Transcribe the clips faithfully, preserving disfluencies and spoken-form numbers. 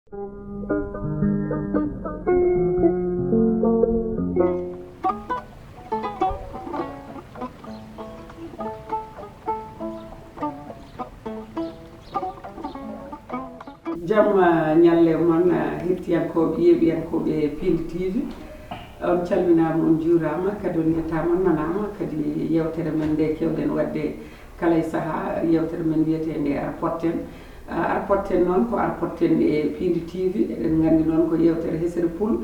Jamma ñalle mon, eh, hettiyankooɓe, yeeɓiyankooɓe Pindi T V. On calminaama, on njuuraama, kadi on yettaama, on nanaama. Kadi yewtere men nde keewɗen waɗde kala e sahaa, yewtere men wiyeteende Ar Potten. Ah, Ar Potten noon ko Ar Potten e Pindi T V. Eɗen nganndi noon ko yewtere hesere pul.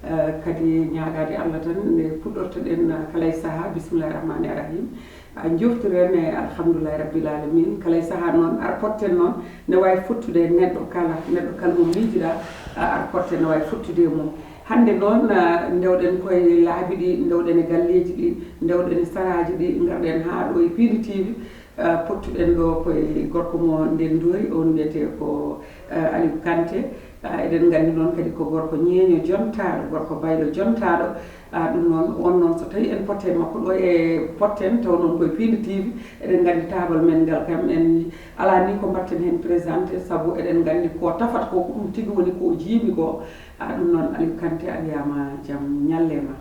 Eh, kadi ñaagaade Allah tan nde puɗɗortoɗen, eh, kala e sahaa, bismillahi rahmani rahim. Ah, njoftiren e alhamdulillahi rabbil alamin. Kala e sahaa noon, Ar Potten noon ne waawi fottude e neɗɗo kala, neɗɗo kala mo miijiɗaa, ah, Ar Potten ne waawi fottude e mum. Hannde noon, ah, ndewɗen koye laabi ɗi, ndewɗen e galleeji ɗi, ndewɗen e saraaji ɗi, ngarɗen haa ɗo e Pindi T V. Eh, pottuɗen ɗo koye gorko mo ndenndoori, on wiyetee ko, eh, Aliou Kanté. Ah, eɗen nganndi noon kadi ko gorko ñeeño jontaaɗo, gorko baylo jontaaɗo. Ah, ɗum noon, on noon, so tawii en potte makko ɗo e Potten, taw noon koye Pindi T V, eɗen nganndi taabal men ngal kam, en alaa ni ko mbaɗten heen présenté, sabu eɗen nganndi ko tafata ko, ko ɗum tigi woni ko o jiimi ko. Ah, ɗum noon, Aliou Kanté, a wiyaama, jam ñalle ma.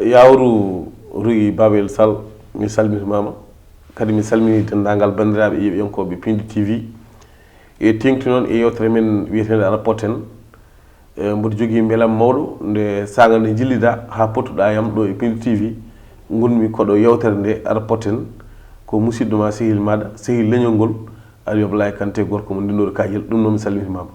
Yawru Rugi Babel Sall, mi salmitimaama. Kadi mi salmini denndaangal banndiraaɓe yeeɓiyankooɓe Pindi T V. E teeŋti noon e yewtere men wiyeteende Ar Potten. E, mboɗo jogii mbelam mawɗo nde saanga nde njilliɗaa haa pottuɗaa yam ɗo e Pindi T V. Ngonmi ko ɗo yewtere nde Ar Potten. Ko musidɗo ma, sehil maaɗa, sehil leñol ngol, Aliou Abdoulaye Kanté, gorko mo Ndenndoori Kaaƴel. Ɗum noon mi salmitimaama.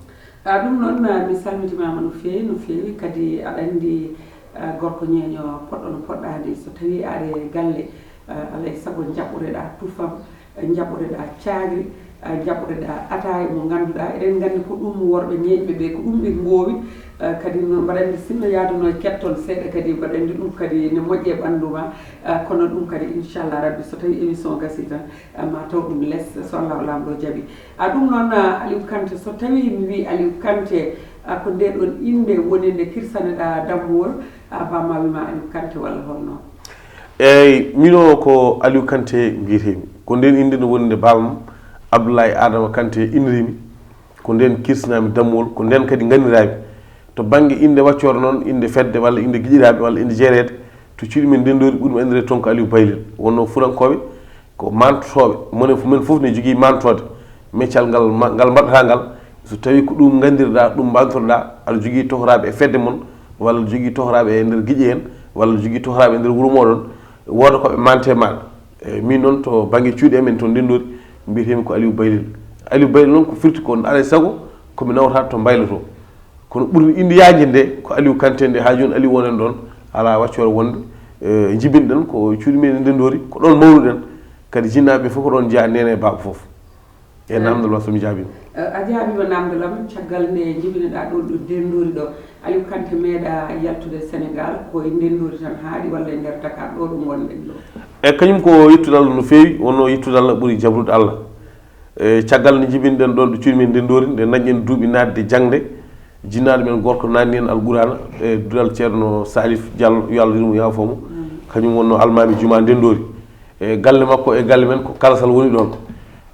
Ah, ɗum noon, ah, mi salmitimaama no feewi, no feewi. Kadi aɗa anndi, ah, gorko ñeeño poɗɗo no poɗɗaade, so tawii aɗa e galle, ah, alaa e sago njaɓɓoreɗaa tufam, njaɓɓoreɗaa caagri, ah, njaɓɓoreɗaa ataaya mo ngannduɗaa, eɗen nganndi ko ɗum worɓe ñeeñɓe ɓe, ko ɗum ɓe ngoowi. Ah, kadi no mbaɗa anndi sinno yaaduno e kettol seeɗa, kadi mbaɗa anndi ɗum kadi ne moƴƴi e ɓanndu ma. Ah, kono ɗum kadi, inchallah rabbi, so tawii émission gasii tan, ah, ma taw ɗum les, so Allahu Laamɗo jaɓi. Ah, ɗum noon, ah, Aliou Kanté, so tawii mi wii Aliou Kanté, ah, ko nde ɗon innde woni nde kirsaneɗaa dammuwol, ah, ba ma wii ma Aliou Kanté walla holno? Eey, mino ko Aliou Kanté mbiyetee-mi. Ko nden innde nde woni nde baabam Abdoulaye Adama Kanté inniri-mi. Ko nden kirsinaa-mi dammuwol, ko nden kadi nganndiraa-mi. To bannge innde waccoore noon, innde fedde walla innde giƴiraaɓe walla innde jeereede, to cuuɗi men Ndenndoori ɓuri-mi anndireede toon ko Aliou Baylel. Wonnoo furankooɓe ko mantotooɓe, mone, men fof ne jogii mantoode. Meccal ngal ma-, ngal mbaɗataa ngal, so tawii ko ɗum nganndirɗaa, ɗum mbantotoɗaa, aɗa jogii tohoraaɓe e fedde mon, walla aɗa jogii tohoraaɓe e nder giƴe en, walla aɗa jogii tohoraaɓe e nder wuro mooɗon, wooda ko ɓe mante maaɗa. Eyi, min noon to bannge cuuɗi amen to Ndenndoori, mbiyetee-mi ko Aliou Baylel. Aliou Baylel noon ko firti ko alaa e sago ko mi nawata to Mbaylo to. Kono ɓurmi innde yaajde nde ko Aliou Kanté nde, haa jooni Aliou wonen ɗoon, alaa waccoore wonde, eh, njibinɗen ko cuuɗi men e Ndenndoori, ko ɗoon mawnuɗen. Kadi jinnaaɓe ɓe fof ko ɗoon njeyaa, neene e baaba fof. E, eh, naamndal ma so mi jaabiima. Eh, a jaabiima naamndal am, caggal nde njibinoɗaa ɗo, ɗo Ndenndoori ɗo. Aliou Kanté meeɗaa yaltude Senegaal, ko e Ndenndoori tan haaɗi walla e nder Dakar ɗo ɗo ngonɗen ɗo? E kañum ko yettude Allah no feewi, wonnoo yettude Allah ɓuri jabrude Allah. E caggal nde njibinɗen ɗoon ɗo cuuɗi men Ndenndoori, nde ndañɗen duuɓi naatde jaŋde, jinnaaɗo men gorko naatni en Alqur'aana e duɗal Ceerno Salif Diallo, yo Allah yurmo yaafo mo. Mm. Kañum wonnoo almaami jumaa Ndenndoori. E galle makko e galle men ko Kalasal woni ɗoon.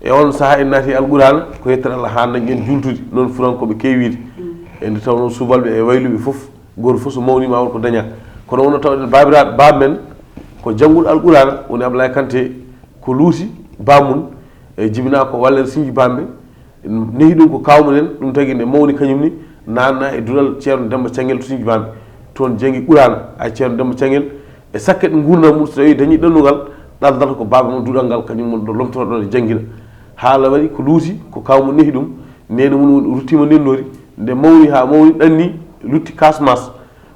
E oon sahaa en naati Alqur'aana, ko yettere Allah haa ndañɗen juultude, noon furankooɓe keewiiɗe. Mm. E nde tawnoo subalɓe e wayluɓe fof, gooto fof so mawniima won ko dañaa. Kono wonnoo tawɗen baabiraaɓe, baaba men ko jannguɗo Alqur'aana, woni Ablaye Kanté, ko luuti baamum, e jibinaa ko Wallere Sinji Bambe, nehi ɗum ko kaaw men, ɗum tagi nde mawni kañum ni, naatna e duɗal Ceerno Demba Caŋŋel to Sinji Bambe. Toon janngi Quraana, ay Ceerno Demba Caŋŋel, e sakket nguurndam mum, so tawii dañii ɗannungal, ɗaldata ko baaba mum duɗal ngal, kañum woni ɗo lomtotoo ɗoon e janngina. Haala waɗi ko luuti, ko kaaw mum nehi ɗum, neene mum woni ruttiima Ndenndoori, nde mawni haa mawni, ɗanni, lutti Casamance.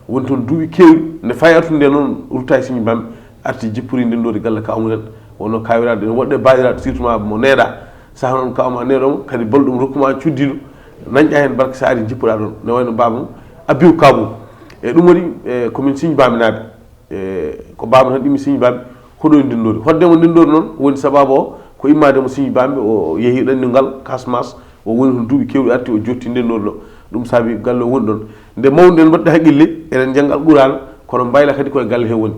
Woni toon duuɓi keewɗi, nde fayi artude nde noon, rutta e Sinji Bambe, arti jippori Ndenndoori galle kaaw mum en. Wonnoo kaawiraaɗo, ene woɗɗe baabiraaɗo, surtout ma mo neeɗaa. Sahaa noon kaaw ma neeɗoo mo, kadi bol ɗum rokku ma cuddiiɗo, nañƴaa heen barke so ari jippoɗaa ɗoon. Ne wayno baaba mum, Abiw Kaabum. E ɗum waɗi, e, ko min Sinji Bambenaaɓe. E, ko baaba tan ɗimmi Sinji Bambe, hoɗoyi Ndenndoori. Hoɗde mo Ndenndoori noon, woni sabaabu o, ko immaade mo Sinji Bambe, o yehi ɗannungal Casamance, o woni toon duuɓi keewɗi, arti o jotti Ndenndoori ɗo. Ɗum saabi galle o woni ɗoon. Nde mawnuɗen mbaɗde haqqille, eɗen njannga Alqur'aana, kono mbayla kadi koye galle he woni.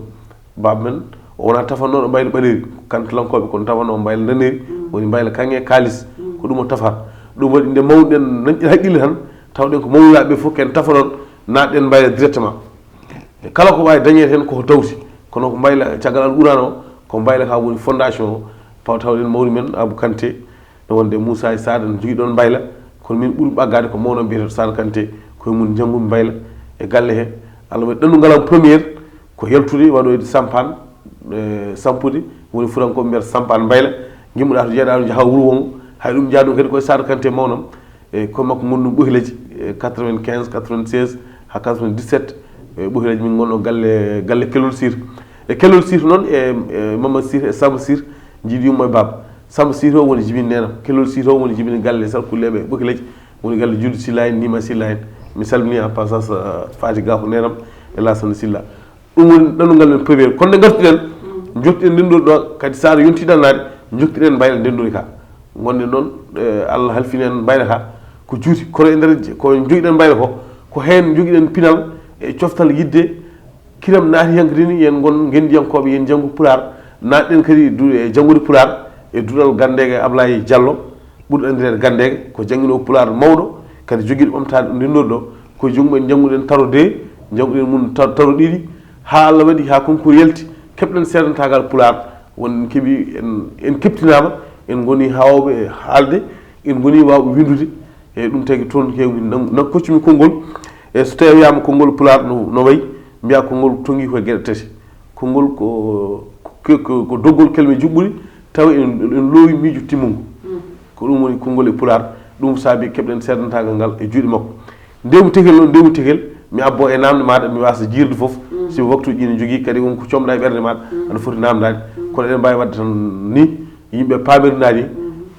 Baaba men, o wonaa tafannooɗo mbayla ɓaleeri, kantulankooɓe, kono tafannoo mbayla ndaneeri, woni mbayla kaŋŋe kaalis, ko ɗum o tafata. Ɗum waɗi nde mawɗen nanɗen haqqille tan, tawɗen ko mawlaaɓe fof ken tafoɗon, naatɗen mbayla directement. E kala ko waawi dañeede heen koko tawti, kono ko mbayla caggal Al Quraan o, ko mbayla ka woni fondation o, paw tawɗen mawni men Abou Kanté, no wonde Moussa e Sada no jogiɗon mbayla, kono min ɓuri ɓaggaade ko mawɗo biyeteeɗo Sada Kanté, koye mum njanngumi mbayla e galle he. Allah waɗi ɗannungal am première, ko yaltude waɗoyde sampaan, e, sampude, woni fuɗankooɓe mbiyata sampaan mbayla, ngimmoɗaa to jeeɗaa ɗo njahaa wuro wongo, hay ɗum njaha ɗum kadi koye Sada Kanté mawnam, e, koye makko ngonɗum Ɓohilaji, e, quatre-vingt-quinze, quatre-vingt-seize haa quatre-vingt-dix-sept, e, Ɓohilaji min ngonno galle, galle Kelol Sir. E Kelol Sir noon, e, e, Mamadou Sir e Samba Sir, njiiɗi yumma e baaba. Samba Sir o woni jibini neenam, Kelol Sir o woni jibini galle Salkulleeɓe Ɓohilaji, woni galle Juudu Silla en, Nima Silla en. Mi salmini en passage, eh, Faati Gaaku neenam e Laasana Silla. Ɗum woni ɗannungal men première. Kono nde ngartuɗen, njottuɗen ndenndoori ɗo, kadi so a yontii ɗannaade, njottuɗen mbayla ndenndoori ka. Ngonɗen noon, eh, Allah halfini en mbayla ka. Ko juuti, kono e nder je-, ko njogiɗen mbayla ko, ko heen njogiɗen pinal e coftal yiɗde kiram naati hankadi ni, yen ngon ngenndiyankooɓe, yen njanngu Pulaar, naatɗen kadi du-, e janngude Pulaar e duɗal ganndeejo Ablaye Diallo, ɓurɗo anndireede Ganndeejo, ko jannginoowo Pulaar mawɗo, kadi jogiiɗo ɓamtaare ɗum ndenndoori ɗo. Ko junngo men njannguɗen taro deux, njannguɗen mum tar-, taro ɗiɗi, haa Allah waɗi haa concours yalti, keɓɗen seedantaagal Pulaar, won en keɓi, en, en keɓtinaama, en ngoni haawɓe e haalde, en ngoni waawɓe winndude. E ɗum tagi toon heewi nan, nan koccumi konngol. E so tawi wiyaama konngol Pulaar no, no wayi, mbiya konngol tonngi koye geɗe tati. Konngol ko, ko, ko, ko doggol kelme juɓɓuɗi, tawa en, en loowi miijo timmungo. Ko ɗum woni konngol e Pulaar, ɗum saabi keɓɗen seedantaagal ngal e juuɗe makko. Ndewmu tekel noon, ndewmu tekel, mi abbo e naamnde maaɗa, mi waasa jiirde fof, si waktuuji ina njogii, kadi won ko comɗa e ɓernde maaɗa, aɗa foti naamndaade. Kono eɗen mbaawi waɗde tan ni, yimɓe paamirnaa ni,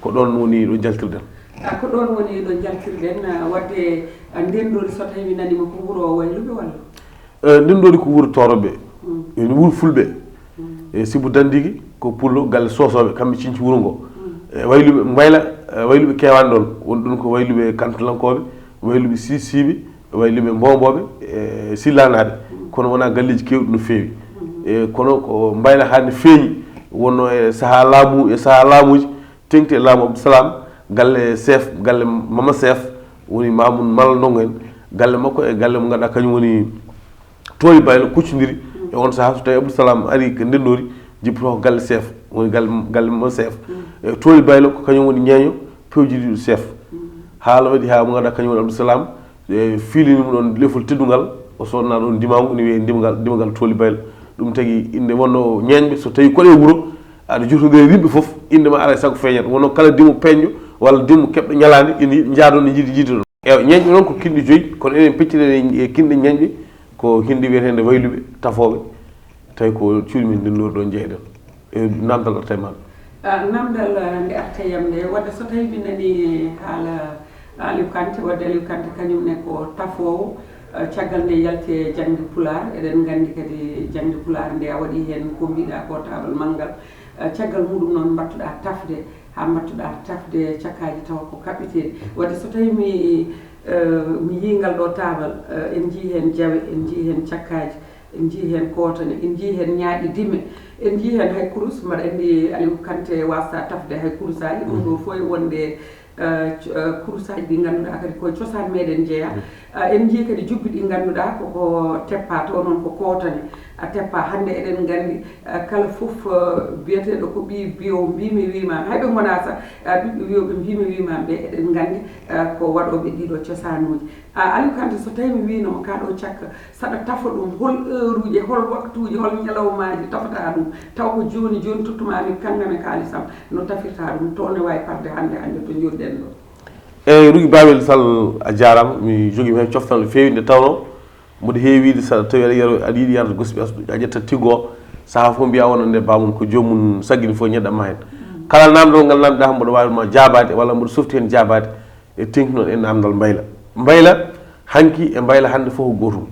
ko ɗoon woni ɗo njaltirɗen. Ah, ko ɗoon woni ɗo njaltirɗen, ah, waɗde, ah, ndenndoori so tawi mi nanii ma ko wuro Wayluɓe walla? Eh, ndenndoori ko wuro Tooroɓe, ene wuro Fulɓe. E sibu Dandigi ko Pullo, galle Soosooɓe, kamɓe cinci wuro ngo. E Wayluɓe, Mbayla, eh, Wayluɓe keewaani ɗoon. Woni ɗum ko Wayluɓe Kantalankooɓe, Wayluɓe Siisiiɓe, Wayluɓe Mbombooɓe, e Sillanaaɓe. Kono wonaa galleeji keewɗi no feewi. E kono ko Mbayla haa ne feeñi, wonno e sahaa laamu, e sahaa laamuuji, teŋti e laamu Abdou Salam, galle Seef, galle Mama Seef, woni Mamoun Mal Ndongo en, galle makko e galle mo ngannduɗaa kañum woni Tooli Baylo kuccondiri. E on sahaa so tawi Abdou Salam ari ko ndenndoori, jippoto ko galle Seef, woni galle, galle Mama Seef. E Tooli Baylo ko kañum woni ñeeño pewjidiiɗo Seef. Haala waɗi haa mo ngannduɗaa kañum woni Abdou Salam, e fiilini mo ɗoon lefol teddungal, o soodna ɗoon ndimaangu, ina wiyee ndimagal, ndimagal Tooli Baylo. Ɗum tagi innde wonno ñeeñɓe, so tawi koɗe wuro, aɗa jotondiri rimɓe fof, innde ma alaa e sago feeñat. Wonno kala dimo peeñɗo walla dimo keɓɗo ñalaande, ina yiɗi njaadoo, ina njiɗi jiidude ɗoon. Ewa, ñeeñɓe noon ko kinɗe joyi, kono enen peccirɗen e, e kinɗe ñeeñɓe, ko hindi wiyeteende Wayluɓe, Tafooɓe, tawi ko cuuɗi men ndenndoori ɗo njeeyɗen. E, naamndal arta e maaɗa. Ah, naamndal, ah, nde arta e am nde, wadde so tawi mi nani haala Aliou Kanté, wadde Aliou Kanté kañum ne ko tafoowo, ah, caggal nde yalti e jaŋde Pulaar, eɗen nganndi kadi jaŋde Pulaar nde a waɗi heen ko mbiɗa ko taabal manngal, ah, caggal muɗum noon mbattuɗa tafde, haa mbattuɗa tafde cakkaaji tawa ko kaɓɓiteeɗi. Wadde so tawi mi, eh, mi yii ngal ɗo taabal, eh, en njii heen jawe, en njii heen cakkaaji, en njii heen kootane, en njii heen ñaaɗi dime, en njii heen hay kurus. Mbaɗa anndi Aliou Kanté waasata tafde hay kurusaaji. Ɗum ɗo fof e wonde, eh, co-, eh, kurusaaji ɗi ngannduɗaa kadi koye cosaan meɗen njeyaa. Eh, en njii kadi jubbi ɗi ngannduɗaa koko teppa, taw noon ko kootane. A teppa, hannde eɗen nganndi, eh, kala fof, eh, biyeteeɗo ko ɓii biyo mbiimi wiimaami. Hay ɓe ngonaa sah, eh, ɓiɓɓe wiyooɓe mbiimi wiimaami ɓe, eɗen nganndi, eh, ko waɗooɓe ɗiɗo cosaanuuji. Ah, Aliou Kanté, so tawi mi wiino ma kaa ɗo cakka, saɗa tafa ɗum, hol heure uji, hol waktuuji, hol ñalawmaaji tafata ɗum, taw ko jooni jooni tottumaami kanngam e kaalisam, no tafirta ɗum, to ne waawi parde hannde hannde to njooɗiɗen ɗo? Eyi, Rugi Babel Sall, a jaaraama. Mi jogii heen coftal no feewi, nde tawnoo mboɗo heewi wiyde, so tawi aɗa yero, aɗa yiɗi yarde gosi ɓe, a ƴetta tiggo, sahaa fof mbiya wonande baamum ko joomum saggini fof ñedda ma heen. Kala naamndal ngal naamndaa, mboɗo waawi ma jaabaade walla mboɗo softi heen jaabaade. E teŋti noon e naamndal Mbayla. Mbayla hanki e Mbayla hannde fof ko gootum.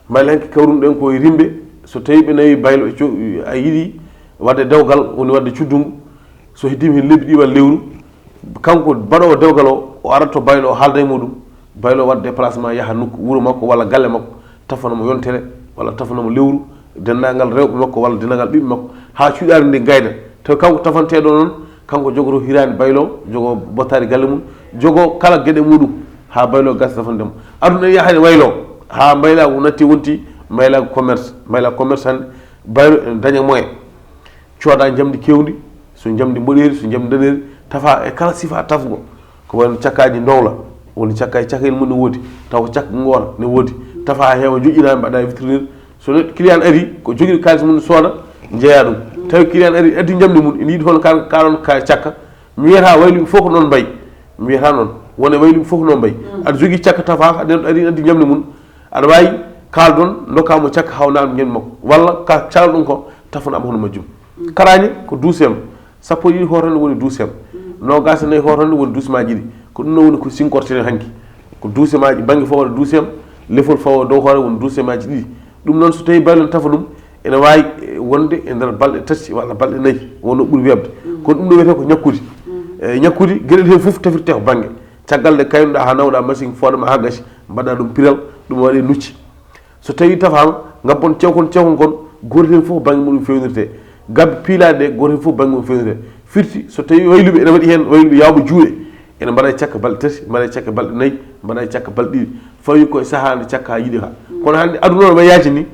Mbayla hanki kawrunoɗen ko e rimɓe, so tawi ɓe nawi Baylo e co-, a yiɗi waɗde dewgal, woni waɗde cuddungu, so heddiima heen lebbi ɗiɗi walla lewru, kanko baɗoowo dewgal o, o arat to Baylo, o haalda e muɗum, Baylo waɗa déplacement, yaha nokku, wuro makko walla galle makko, tafana mo yontere walla tafana mo lewru, denndaangal rewɓe makko walla denndaangal ɓiɓɓe makko, haa cuuɗiyaari ndii gayna. Tawi kanko tafanteeɗo noon, Kanko jogoto hiraani baylo, jogo bottaari galle mum, jogo kala geɗe muɗum, haa baylo gasa tafande mo. Aduna en yaha ene waylo, haa mbaylaagu natti wonti mbaylaagu commerce, mbaylaagu commerce hannde, baylo ene daña moyen. Cooda njamndi keewndi, so njamndi mboɗeeri, so njamndi ndaneeri, tafa e kala sifa tafgo. Ko wayno cakkaaji ndowla, woni cakka e cakayel mum ne woodi, taw ko cakka ngoota ne woodi, tafa haa heewa joƴƴinaama, mbaɗa e vitrine. So neɗɗo client ari, ko jogiiɗo kaalis mum ne sooda, njeeya ɗum. Tawi client ari, addi njamndi mum, ene yiɗi hono ka, ka ɗon ka cakka. Mi wiyata wayluɓe fof ko noon mbayi. Mi wiyata noon. Wone wayluɓe fof ko noon mbayi. Aɗa jogii cakka tafa, aɗa ari, addi njamndi mum. Aɗa waawi kaaldon, ndokkaa mo cakka, haw naamni njamndi makko. Walla ka calɗon ko, tafanaama hono majjum. Karaañe ko douzième. Sappo e ɗiɗi hootande woni douzième. Noogaas e nayi hootande woni douze maaji ɗiɗi. Ko ɗum ɗo woni ko sinkorteten hanki. Ko douzième maaji, bannge fof waɗa douzième, lefol fawo dow hoore woni douzième maaji ɗiɗi. Ɗum noon, so tawi baylo ne tafa ɗum, ene waawi, eh, wonde e nder balɗe tati walla balɗe nayi, wonno ɓuri weeɓde. Kono ɗum ɗo wiyetee ko ñakkude. Eh, ñakkude, geɗel heen fof tafirte ko bannge. Caggal nde kaynoɗaa haa nawɗaa machine, fooɗa ma haa gasi, mbaɗa ɗum piral, ɗum waɗe nucci. So tawi tafaama, ngabbon cewkon, cewkon kon, gooto heen fof bannge muɗum fewnirte. Gabbe piilaaɗe ɗe, gooto heen fof bannge mum fewnirte. Firti, so tawi wayluɓe ene waɗi heen, wayluɓe yaawɓe juuɗe, ene mbaɗa e cakka balɗe tati, mbaɗa e cakka balɗe nayi, mbaɗa e cakka balɗe ɗiɗi. Fawi ko e sahaa nde cakka yiɗi ka. Kono hannde aduna o no yaaji ni,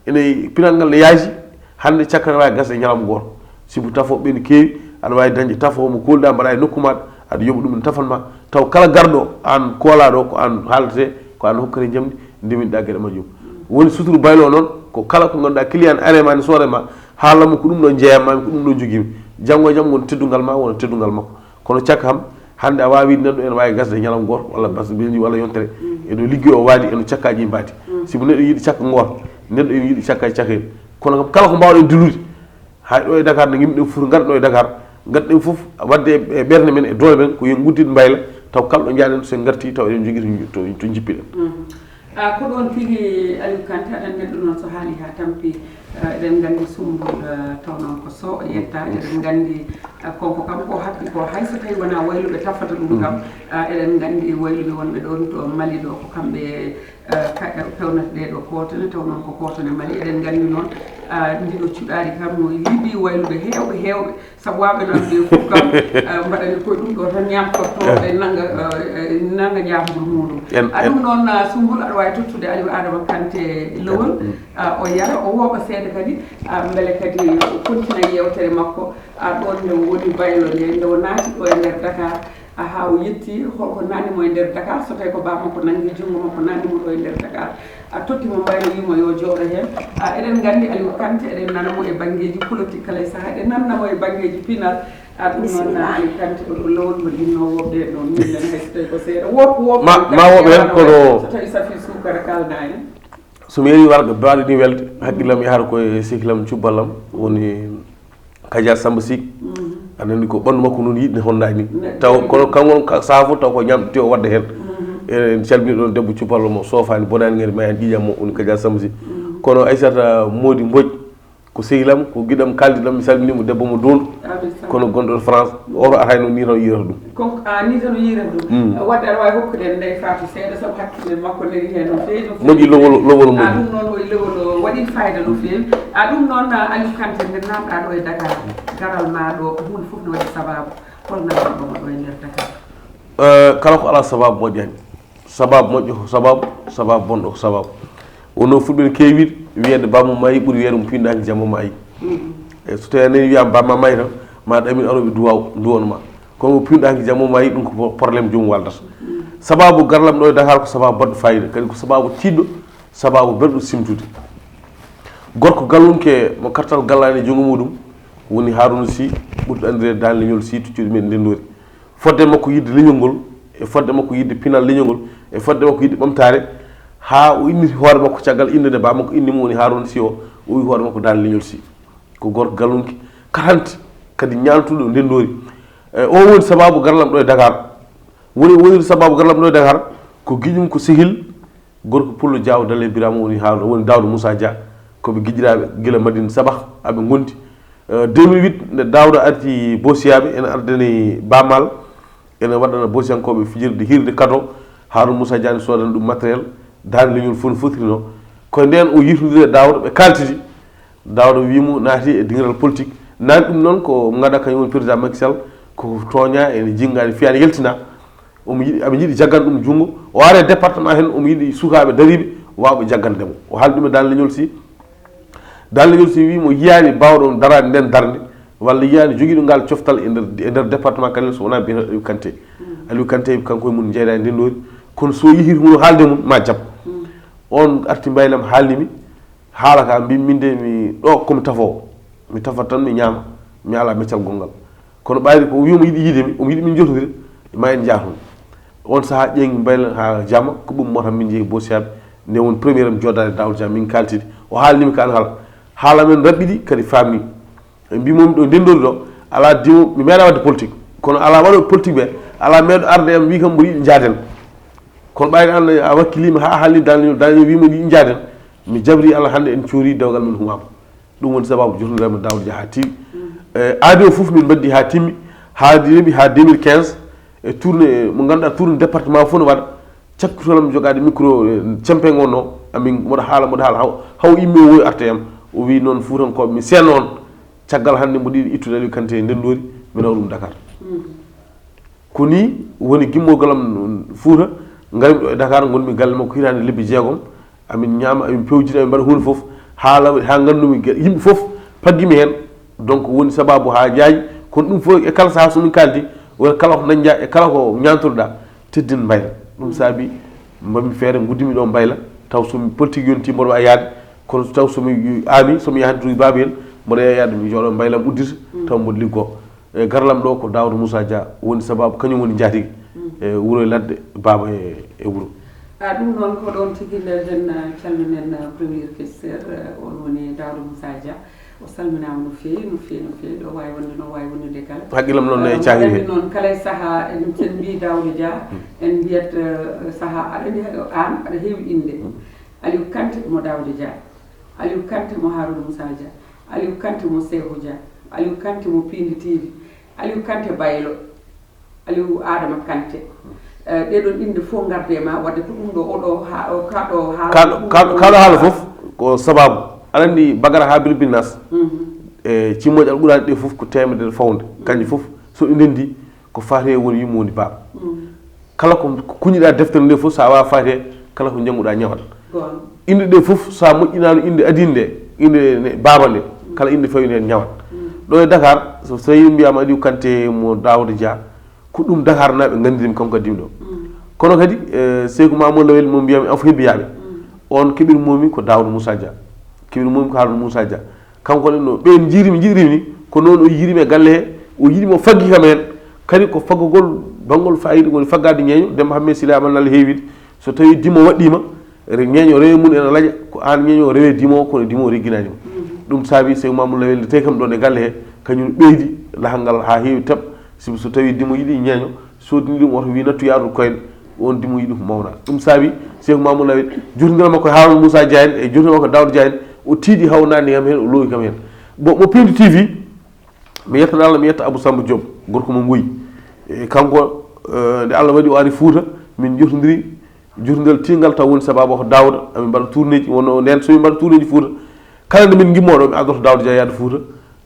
ene pinal ngal ne yaaji, hannde cakka ne waawi gasde ñalawma gooto. Sibu tafooɓe ɓe ne keewi, aɗa waawi dañde tafoowo mo koolɗaa, mbaɗa e nokku maaɗa, aɗa yoɓa ɗum ene tafan ma. Taw kala garɗo, aan koolaaɗo, ko aan haaldatee, ko aan hokkatee njamndi, ndeminoɗaa geɗe majjum. Woni suturu baylo noon, ko kala ko ngannduɗaa client are ma ne soore ma, haalna mo ko ɗum ɗo jeeyam ma, ko ɗum ɗo jogii mi. Janngo e jam won teddungal ma, wona teddungal makko. Kono cakka kam, hannde a waawi wiide neɗɗo ene waawi gasde ñalawma gooto, walla basde mbendi, walla yontere. Eno liggi o waadi, eno cakkaaji mbaadi. Sibu neɗɗo yiɗi cakka ngoota, neɗɗo ene yiɗi cakka e cakkeeli. Kono kam, kala ko mbaawɗen dillude, hay ɗo e Dakar, no yimɓe ɓen fof ngara ɗo e Dakar, ngadden fof wadde e ɓernde men, e doole men, ko yo en nguddit mbayla, taw kala ɗo njaaɗen, so en ngarti, taw eɗen njogii to, to, to njippiɗen. Ah, ko ɗoon tigi Aliou Kanté, aɗa anndi neɗɗo noon so haali haa tampi, ah, eɗen nganndi Sumbul, ah, taw noon ko so o yetta, eɗen nganndi, ah, konko kam ko happi ko, hay so tawi wonaa wayluɓe tafata ɗum kam, ah, eɗen nganndi wayluɓe wonɓe ɗoon to Mali ɗo, ko kamɓe, ah, ka-, pewnata ɗee ɗo kootone, taw noon ko kootone Mali. Eɗen nganndi noon, ah, ndiɗo cuɗaari kam no liɓi wayluɓe heewɓe, heewɓe. Sabu waaɓe noon ɓe fof kam, eh, mbaɗani koye ɗum ɗo tan ñaamtorto, eh, nannga, eh, nannga ñaamgol muɗum. En, a, ɗum en noon, ah, Sumbul, aɗa waawi tottude Aliou Adama Kanté lowol, ah, o yara, o wooɓa seeɗa kadi, ah, mbele kadi o kontina yeewtere makko, ah, ɗoon nde o woni baylo nde, nde o naati ɗo e nder Dakar, ah, haa o yetti, holko naatni mo e nder Dakar, so tawi ko baa makko nanngi junngo makko naatni mo ɗo e nder Dakar. A totti mo mbaylo, wii mo yo jooɗo heen. A, eɗen nganndi Aliou Kanté, eɗen nana mo e banngeeji politik kala e sahaa, eɗen nanna mo e banngeeji pinal. A, ɗum noon, bisimilla. Aliou Kanté, o ɗo lowol mo ɗinnoo woɓɓe ɗo, miilen hay so tawi ko seeɗa. Woop, woop, ma, ma woɓɓe heen, kono so tawi safii suukara, kaalna en. So mi yerii warga baaɗo ni welde, hakkillam yahata ko e sehil am, cuballam, woni Kaja Samba Sy. Aɗa anndi ko ɓanndu makko noon yiɗde hondaani. Taw kono kam won ka-, sahaa fof taw ko ñaamde o wadda heen. En calmini ɗoon debbo cuballo mo soofaani, bonaani ngari, mayaani ƴiiƴam mo, woni Kaja Samba Sy. Kono Aissata Mody Mbodj, ko sehil am, ko giɗo am, kaaldiɗo am, mi salmini mo, debbo mo Doondu. Kono gonɗo France, o to arayno ni tan yiɗata ɗum. Ko, a, ni tan o yiɗata ɗum. Mm. Wadde aɗa waawi hokkude en Ndeye Fatou seeɗa, sabu hakkille makko neli heen no feewi, no feewi. Moƴƴi lowol, lowol moƴƴi. A, ɗum noon waɗi lowol o, waɗi fayida no feewi. A, ɗum noon, a, Aliou Kanté, nde naamɗaa ɗo e Dakar, garal maa ɗo, ko huunde fof no waɗi sabaabu. Hol naamnɗo ma ɗo e nder Dakar? Eh, kala ko alaa sabaabu moƴƴaani. Sabaabu moƴƴo ko sabaabu, sabaabu bonɗo ko sabaabu. Wonno fulɓe no keewi wiide, wiyeede bammo maayi ɓuri wiyeede mo piinɗaaki jammo maayi. Mm. E so tawii a nani wiyaama bamma maayi tan, ma ɗamin arooɓe duwaw, duwano ma. Kono mo piinɗaaki jammo maayi, ɗum ko po-, problème joomum waldata. Mm. Sabaabu garlam ɗo e Dakar ko sabaabu baɗɗo fayida, kadi ko sabaabu tiiɗɗo, sabaabu belɗo simtude. Gorko gallunke mo kartal gallaani e junngo muɗum, woni Harouna Sy, ɓurɗo anndireede Daan Leñol Sy to cuuɗi men Ndenndoori. Fodde makko yiɗde leñol ngol, e fodde makko yiɗde pinal leñol ngol, e fodde makko yiɗde ɓamtaare, haa o inniti hoore makko caggal innde nde baa makko inni mo woni Harouna Sy o, o wi hoore makko Daan Leñol Sy. Ko gorko gallunke, katante, kadi ñaantuɗo Ndenndoori. E, o woni sabaabu garlam ɗo e Dakar. Woni, woni sabaabu garlam ɗo e Dakar, ko giƴum, ko sehil, gorko pullo Jaawo Dalle Birama woni haalɗo, woni Daawda Moussa Dia, ko ɓe giƴiraaɓe gila Madina Sabah, aɓe ngondi. Eh, deux mille huit, nde Daawda arti Boosiyaaɓe, ene ardani Bamal, ene waɗana Boosiyankooɓe fijirde hiirde kado, Haaruna Moussa Dia ne soodani ɗum matériel, Daan Leñol fof no fotirino. Ko ndeen o yirtondiri e Daawda, ɓe kaaltidi, Daawda wii mo naati e diŋiral politique. Naati ɗum noon ko mo ngannduɗaa kañum woni président Macky Sall, Ko tooña, ene jinnga, ene fiya, ene yaltina. Omo yiɗi, aɓe njiɗi jaggan ɗum junngo. O ara e département heen, omo yiɗi sukaaɓe dariiɓe waawɓe jaggande mo. O haali ɗum e Dal Leñol Sy. Dal Leñol Sy wii mo yiyaani baawɗo daraade ndeen darnde, walla yiyaani jogiiɗo ngal coftal e nder, e nder département Kanel so wonaa biyeteeɗo Aliou Kanté. Aliou Kanté kanko e mum njeyda e ndenndoori. Kono so yehii hono haalde mum, ma jaɓ. On arti mbaylam haalni mi, haala ka mbi min de mi ɗo komi tafoowo. Mi tafat tan mi ñaama, mi ala meccal gonngal. Kono ɓayri ko o wi omo yiɗi yiide mi, omo yiɗi min jotondire, ma en njah toon. On sahaa ƴeeŋi mbayla haa jamma, kuɓɓumi moto am min njehi Bosiyaaɓe, nde woni premier am jooɗaade Daouda Dia min kaaltidi. O haalni mi ka an haala. Haala men raɓɓiɗi kadi faamni. Ɓe mbi momi ɗo ndenndori ɗo, ala dimo, mi meeɗa waɗde politique. Kono ala waɗo politique ɓe, ala meeɗo arde am wi kam mboɗo yiɗi njaaden. Kono ɓayri an a wakkilima haa haalni Dal Leñol, Dal Leñol wi mboɗo yiɗi njaaden. Mi jabri Allah hannde en coori dewgal men humaama. Ɗum woni sababu jotondiral men Daouda Dia haa tiiɗi. E, aadi o fof min mbaddi haa timmi, haa rewi haa deux mille quinze, e tournée mo ngannduɗaa tournée département fof no waɗa. Cakkital am jogaade micro, e, cempe ngon no, amin mboɗo haala, mboɗo haala, haw, haw immi o woyi arta e am. O wi noon Fuutankooɓe mi seenno on, caggal hannde mboɗo yiɗi ittude Aliou Kanté e ndenndoori, mi nawa ɗum Dakar. Ko nii woni gimmorgal am Fuuta, ngari ɗo e Dakar, ngonmi galle makko hitaande lebbi jeegom. Amin ñaama, amin pewjina, amin mbaɗa huunde fof. Haa law, haa nganndumi ge-, yimɓe fof paggimi heen. Donc woni sababu haa jaaji. Kono ɗum fof e kala sahaa so min kaaldi, woni kala ko dañɗa e kala ko ñaantoɗa, teddin mbayla. Ɗum saabi mbaɗmi feere, nguddumi ɗo mbayla, taw so mi politique yonti mboɗo waawi yaade. Kono taw so mi aami, so mi yahan to Baaba en, mboɗo yaha yaade mi jooɗo mbayla am uddita, taw mboɗo liggoo. E garlam ɗo ko Daouda Moussa Dia woni sababu, kañum woni njaatigi e wuro e ladde, baaba e, e wuro. A ɗum noon ko ɗoon tigi nder heen, ah, calminen, ah, premier questeur, ah, on woni Daouda Moussa Dia. O salminaama no feewi, no feewi, no feewi. Ɗo waawi wonde, no waawi wonde kala. Haqqillam noon ne e caahiri heen. Noon kala e sahaa en, sen mbii Daouda Dia, en mbiyat, ah, sahaa aɗa andi, aan aɗa heewi innde. Aliou Kanté mo Daouda Dia, Aliou Kanté mo Harouna Moussa Dia, Aliou Kanté mo Cheikhou Dia, Aliou Kanté mo Pindi T V, Aliou Kanté Baylo, Aliou Adama Kanté. Eh, ɗee ɗoon innde fof ngarde e ma, wadde ko ɗum ɗo, oɗo ha-, o, kaɗo haala, kaɗo, kaɗo, kaɗo haala fof ko sababu. Aɗa anndi Bagara haa Bilbil Nas, e cimmooje Alquraan ɗe fof ko teemedere fawnde. Kanji fof so ɗi ndenndi, ko Faatiha woni yumma woni baaba. Kala ko kuñiɗaa deftere nde fof, so a waawaa Faatiha, kala ko njannguɗaa ñawat. Goonga. Innde ɗe fof, so a moƴƴinaano innde adii nde, innde ne baaba nde, kala innde fawi nde ñawat. Ɗo e Dakar, so, so tawi mbiyaama Aliou Kanté mo Daouda Dia, ko ɗum Dakar naaɓe nganndiri mi kanko adii mi ɗo. Kono kadi, eh, Seyku Mamoudou Lawel mo mbiyaami Afo Hebbiyaaɓe, on keɓir momi ko Daouda Moussa Dia. Keɓir momi ko Harouna Moussa Dia. Kanko ne, no ɓeen njiiri mi, njiiri mi, ko noon o yiiri mi e galle he, o yiɗi mo faggi kam heen. Kadi ko faggugol banngol fayida woni faggaade ñeeño, Demba Hammee Sila Amal Nalla heewide. So tawii dimo waɗɗiima, re-, ñeeño rewe mum ene laƴa, ko aan ñeeño rewe dimo, kono dimo regginaani mo. Ɗum saabi Seyku Mamoudou Lawel nde tawi kam ɗoon e galle he, kañum ɓeydi lahal ngal haa heewi tab, sibu so tawii dimo yiɗi ñeeño, soodini ɗum oto wi nattu yaarude koyɗe, on dimo yiɗi ko mawna. Ɗum saabi Seyku Mamoudou Lawel, jotondiral makko e Harouna Moussa Dia en, e jotondiral makko e Daouda Dia en, o tiiɗi haw naatni kam heen, o loowi kam heen. Bon, mo Pindi T V, mi yetta Allah, mi yetta Abou Samba Diop, gorko mo Mboyi. E kanko, eh, nde Allah waɗi o ari Fuuta, min jotondiri, jotondiral tiiɗngal taw woni sababu ko Daouda, amin mbaɗa tournéeji, wonno ndeen so min mbaɗa tournéeji Fuuta. Kala nde min ngimmoo ɗo, mi addoto Daouda Dia yaade Fuuta,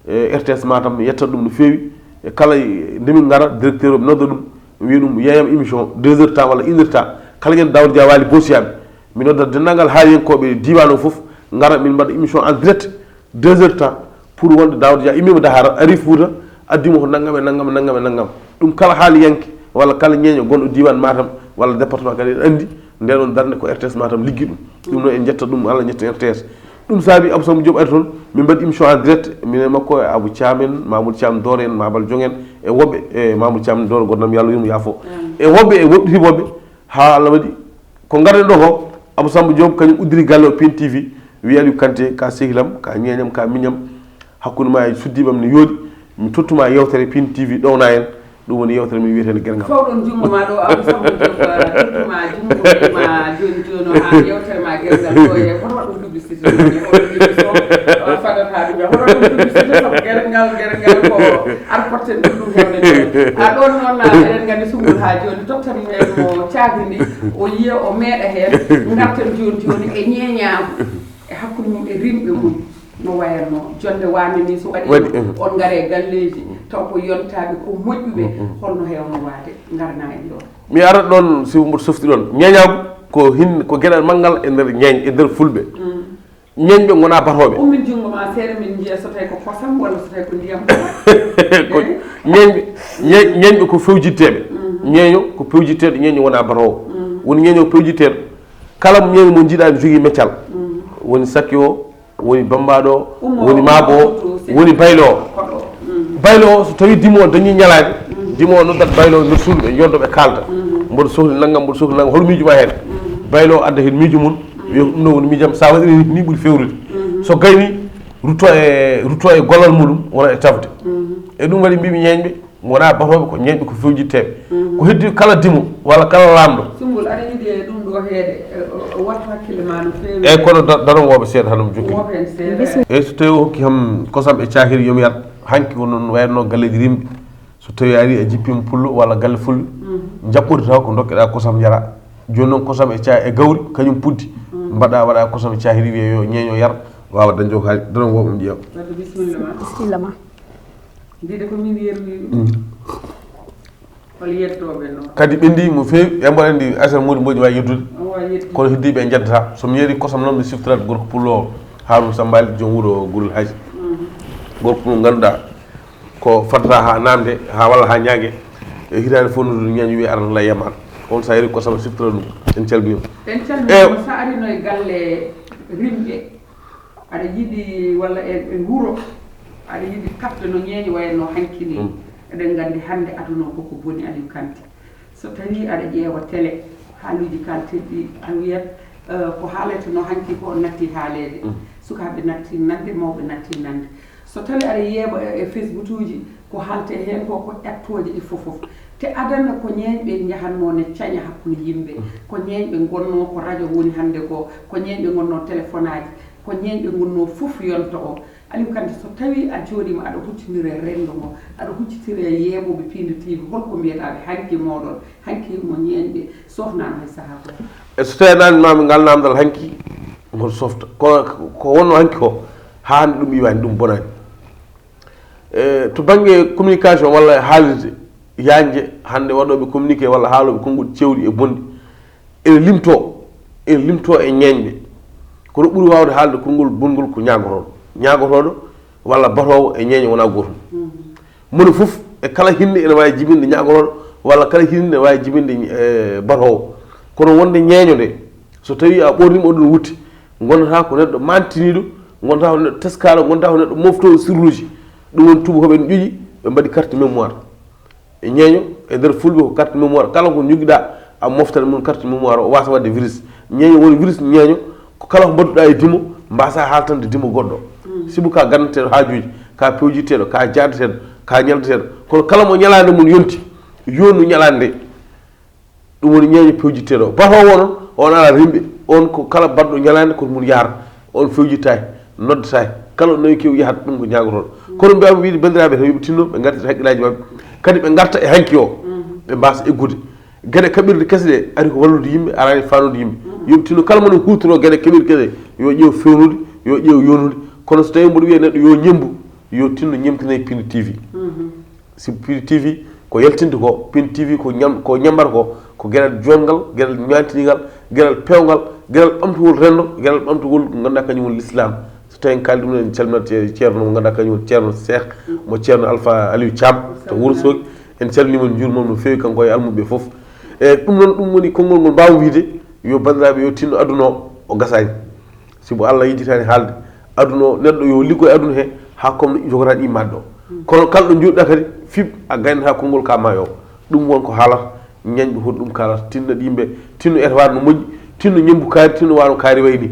e R T S Matam, mi yetta ɗum no feewi. E kala nde min ngara, directeur o, mi nodda ɗum, mi wiya ɗum, yeeyam émission deux heures temps walla une heure temps. Kala ñande Daouda Dia waali Bosiyaaɓe, mi nodda denndaangal haaliyankooɓe diiwaan o fof, ngara min mbaɗa émission en direct, deux heures temps, pour wonde Daouda Dia immiima Dakar, ari Fuuta, addi mo ko nanngam e nanngam e nanngam e nanngam. Ɗum kala haaliyanke walla kala ñeeño gonɗo diiwaan Matam walla département kadi ene anndi nde ɗoon darnde ko R T S Matam liggi ɗum. Ɗum noon en njetta ɗum, Allah njetta R T S. Ɗum saabi Abou Samba Diop ari toon, min mbaɗi émission en direct, minen e makko e Abou Thiam en, Mamoudou Thiam Doore en, Mabal Jong en, e woɓɓe, e Mamoudou Thiam Doore, goɗɗo nam, yo Allah yurmo yaafo. E woɓɓe, e woɗɗitiiɓe woɓɓe, haa Allah waɗi ko ngarɗen ɗo ko, Abou Samba Diop kañum uddiri galle o Pin T V, wi Aliou Kanté, ka sehil am, ka ñeeñam, ka miñam, hakkunde ma e suddiiɓe am ne yooɗi, mi tottuma yeewtere Pin T V ɗowna en, ɗum woni yeewtere men wiyeteende Gerngal. Fawɗon junngo ma ɗo, Abou Samba Diop, tottuma junngo ma jooni jooni o haa yeewtere ma Gerngal ɗo e hoto waɗ ɗum publicité ɗum e hoto ɗum so, uh, fadata ɗum e hoto ɗum publicité sabu Gerngal, Gerngal ko ar porten ɗum ɗum hewde ɗo. A ɗon noon, uh, eɗen nganndi Sumbul haa jooni tottan en mo caagri ndi, o yiya o meeɗa heen, ngarten jooni jooni e ñeeñaagu e hakkunde mum e rimɓe mum. No wayatno, jonnde waande ni so waɗi, waɗi, eh, on ngare e galleeji, Taw ko yontaaɓe, ko moƴƴuɓe, holno heewno waade? Ngarana en ɗoon. Mi ara ɗoon, si mboɗo softi ɗoon. Ñeeñaagu ko hin, ko geɗal manngal e nder ñeeñ, e nder fulɓe. Ñeeñɓe ngonaa batooɓe. Ummin junngo ma seeɗa, min njiya so tawi ko kosam walla so tawi ko ndiyam. Ko ñeeñɓe, ñe-, ñeeñɓe ko fewjitteeɓe. Ñeeño ko fewjitteeɗo, ñeeño wonaa batoowo. Woni ñeeño ko fewjitteeɗo. Kala ñeeño mo njiɗaa ne jogii meccal. Woni sakki o, woni bammbaaɗo o, woni maabo o, woni baylo o. Baylo o, so tawi dimo o dañi ñalaade, dimo o noddat baylo o nder suudu, ɓe njoddo, ɓe kaalda. Mboɗo sohli nanngam, mboɗo sohli nanngam, hol miijo ma heen? Baylo o adda heen miijo mum, wiya ko ɗum ɗo woni miijam, sa waɗiri ni ɓuri fewrude. So gayni, rutto e, rutto e gollal muɗum, wona e tafde. E ɗum waɗi mbiimi ñeeñɓe ngonaa batooɓe, ko ñeeñɓe ko fewjitteeɓe. Ko heddi kala dimo walla kala laamɗo. Sumbul, aɗa yiɗi e ɗum ɗo heede, e, o, o wattu hakkille ma no feewi. Eeyi, kono da-, darongooɓe seeɗa hano mi jokki. Wooten seeɗa. Eeyi, so tawi o hokki kam kosam e caahiri, yo mi yar. Hanki ko noon wayrunoo galleeji rimɗi. So tawi a ari a jippima pullo walla galle fulɓe, jaɓɓorde taw ko ndokkeɗaa kosam yara. Jooni noon kosam e ca-, e gawri, kañum puddi. Mbaɗa, waɗa kosam e caahiri, wiye yo ñeeño yar, waawa dañde ko haali. Darongooɓe, on ƴeewa. Wadde bisimilla ma. Bisimilla ma. Mbiɗa ko min yerwi ɗum. Hol yettooɓe noon? Kadi ɓenndi mo feewi, e mboɗo anndi Aysata Moodi Mbooj waawi yettude. O waawi yettude. Kono heddiiɓe en njeddata. So mi yerii kosam noon, mi siftorat gorko pullo o, Haaruna Samba Ali, joom wuro Gurel Haji. Gorko pullo ngannduɗaa ko fadata haa naamnde, haa walla haa ñaage. E hitaande fof no ɗum ñañi wiye arata la yaman. On so a yerii kosam, siftora ɗum. En calminii mo. En calminii mo. Eewa. So arino e galle rimɓe. Aɗa yiɗi walla e, e wuro, aɗa yiɗi kaɓde no ñeeño wayatnoo hanki nii. Eɗen nganndi hannde aduna o koko boni, Aliou Kanté. So tawii aɗa ƴeewa télé, haaluuji kaalteeɗi ɗi, a wiyat, eh, ko haaletnoo hanki ko natti haaleede. Sukaaɓe natti nande, mawɓe natti nande. So tawii aɗa yeeɓa e, e Facebookuuji, ko haaltee heen ko, ko ƴattooje ɗi fof fof. Te adana ko ñeeñɓe njahatnoo ne caña hakkunde yimɓe, ko ñeeñɓe ngonnoo ko rajo woni hannde ko, ko ñeeñɓe ngonnoo téléphonaaji, ko ñeeñɓe ngonnoo fof yonta o. Aliou Kanté, so tawii a jooɗiima aɗa huccondira e renndo ngo, aɗa huccitira e yeeɓooɓe Piindi T V, hol ko mbiyataa ɓe hanki mooɗon, hanki mo ñeeñɓe sofnaano hay sahaa gooto? E so tawii a naamndiima ngal naamndal hanki, mboɗo softa. Ko, ko wonnoo hanki ko, haa hannde ɗum iwaani, ɗum bonaani. E to bannge communication walla haalirde, yaañde, hannde waɗooɓe communiqué walla haalooɓe konngol cewɗi e bonɗi, ene limtoo, ene limtoo e ñeeñɓe. Kono ɓuri waawde haalde konngol bongol ko ñaagotooɗo. Ñaagotooɗo walla batoowo e ñeeño wonaa gootum. Moni fof e kala hinnde ene waawi jibinde ñaagotooɗo walla kala hinnde ene waawi jibinde, eh, batoowo. Kono wonde ñeeño nde, so tawii a ɓoorniima oɗon wutte, ngondataa ko neɗɗo maantiniiɗo, ngondataa ko neɗɗo teskaaɗo, ngondataa ko neɗɗo moftoowo sirluuji. Ɗum woni tuubakooɓe ene ƴoƴi, ɓe mbaɗi carte mémoire. E ñeeño, e nder fulɓe ko carte mémoire. Kala ko njogiɗaa, a moftat e mum carte mémoire, o waasa waɗde virus. Ñeeño woni virus, ñeeño, ko kala ko mbaɗduɗaa e dimo, mbaasaa haaltande dimo goɗɗo. Sibu ka gandanteeɗo haajuuji, ka pewjitteeɗo, ka jaadateeɗo, ka ñaldateeɗo. Kono kala mo ñalaande mum yonti, yonnu ñalaande nde. Ɗum woni ñeeño pewjitteeɗo o. Batoowo o noon, on alaa rimɓe. On ko kala baɗɗo ñalaande ko mum yahata. On fewjittaaki, noddataake. Kala ɗo nawi kew yahata, ɗum ko ñaagotooɗo. Kono mbiyaami wiide banndiraaɓe tan yo ɓe tinno, ɓe ngartita haqqillaaji maɓɓe. Kadi ɓe ngarta e hanki o, ɓe mbaasa eggude. Geɗe kaɓirɗe kese ɗe ari ko wallude yimɓe, araani faanude yimɓe. Yo ɓe tinno kala mo no huutoroo geɗe kaɓirɗe kese ɗe, yo ƴeew fewnude, yo ƴeew yoonude. Kono so tawii mboɗo wiya neɗɗo yo ñemmbu, yo tinno ñemmtinee Piindi T V. Sibu Piindi T V ko yaltinde ko, Piindi T V ko ñam-, ko ñammbata ko, ko geɗal joɗngal, geɗal ñaantiningal, geɗal peewngal, geɗal ɓamtugol renndo, geɗal ɓamtugol ko ngannduɗaa kañum woni lislaam. So tawii en kaali ɗum, en calminat ce-, ceerno mo ngannduɗaa kañum woni ceerno Seex, mo ceerno Alfa Aliou Thiam to Wuro Soogi. En calminii mo, en njuurima mo no feewi, kanko e almuɓe fof. E ɗum noon, ɗum woni konngol ngol mbaawmi wiyde, yo banndiraaɓe yo tinno aduna o, o gasaani. Sibu Allah yejjitaani haalde aduna o, neɗɗo yo liggo e aduna he, haa comme no jogata ɗi maɗɗo. Kono kala ɗo njoɗɗa kadi, fiɓ a gaynata konngol ka ma yo. Ɗum won ko haalata, ñañɓe hoto ɗum kaalata, tinno ɗimɓe, tinno etawaade no moƴƴi, tinno ñemmbu kaari, tinno wano kaari wayni.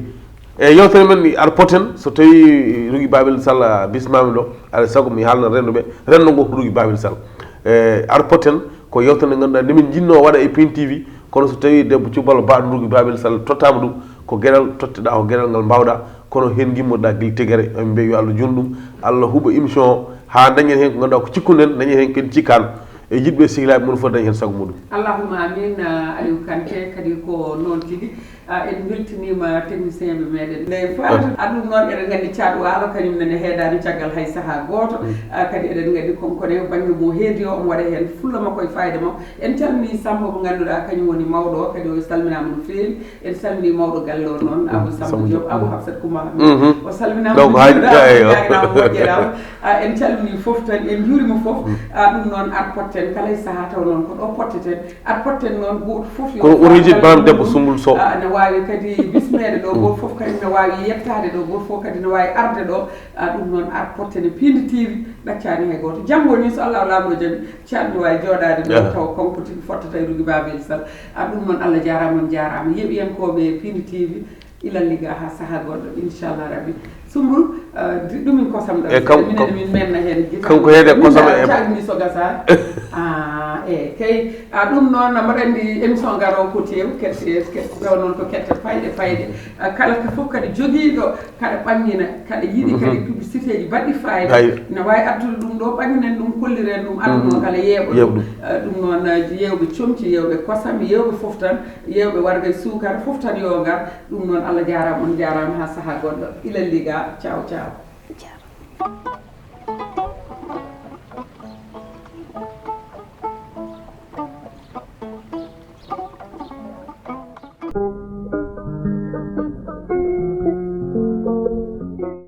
E yewtere men ni, ar poten, so tawi Rougui Babel Sall bismama ɗo, alaa sago mi haalna renndo ɓe, renndo ngo ko Rougui Babel Sall. E ar poten, ko yewtere nde ngannduɗaa nde min njinnoo waɗa e Piindi T V, kono so tawi debbo cuballo baɗo Rougui Babel Sall tottama ɗum, ko geɗal totteɗa, ko geɗal ngal mbawɗa, kono heen ngimmoɗa gila tegere, en mbiya yo Allah juutnu ɗum, Allah huuɓa émission o, haa dañen heen ko ngannduɗaa ko cikkuɗen, dañen heen ko en cikkaano, e yiɗɓe e sehilaaɓe, moni fof daña heen sago muɗum. Allahumma amin. Aliou Kanté, kadi ko noon tigi. A, en mbeltiniima technicien ɓe meɗen. Ndey Fatou, a, ɗum noon eɗen nganndi Caat Waalo kañum nene heedaani caggal hay sahaa gooto. A, kadi eɗen nganndi konkone bannge mo heedi o, omo waɗa heen fulla makko e fayda makko. En calminii Sammba mo ngannduɗaa kañum woni mawɗo o, kadi o salminaama no feewi. En salminii mawɗo galle o noon, Abou Sammba Diop, Abou Hafsat Koumba Hammet. O salminaama no feewi, a, ñaaginaa moƴƴere. A, en calminii fof tan, en njuuriima fof. A, ɗum noon ar potten kala e sahaa taw noon ko ɗo potteten. Ar potten noon gooto fof yo kono o rejit banam debbo Sumbul Sow. A, ne waawi kadi bismeede ɗo, gooto fof kadi ne waawi yettaade ɗo, gooto fof kadi ne waawi arde ɗo. A, ɗum noon ar potten e piindi tiivi, ɗaccaani hay gooto. Janngo ni so Allah o laamɗo jaɓi, caatmi waawi jooɗaade ɗo taw kanko tigi fottata e Rugi Babel Sall. A, ɗum noon Allah jaaraama, on jaaraama. Yeeɓiyankooɓe piindi tiivi, ilal liga haa sahaa goɗɗo, inchallah rabbi. Sumbul, ah, di-, ɗumin kosam ɗam. E kam-, minen kam-, min menna heen gite. Kanko heede kosam e calmi so gasa. Ah, e kay, a, ɗum noon, mbaɗa anndi émission garo ko tew, kette, kette, taw noon ko kette payɗe, payɗe. Ah, kala ko fof kadi jogiiɗo, kaɗa ɓangina, kaɗa yiɗi kadi publicité ji baɗɗi fayda. Ayo. Ne waawi addude ɗum ɗo, ɓanginen ɗum, kolliren ɗum, adduno kala yeeɓa ɗum. Yeeɓa ɗum. Ah, ɗum noon, ah, yeewɓe comci, yeewɓe kosam, yeewɓe fof tan, yeewɓe warga e suukara, fof tan yo ngar. Ɗum noon, Allah jaaraama, on jaaraama, haa sahaa goɗɗo. Ilal liga, ciao, ciao. Ciao.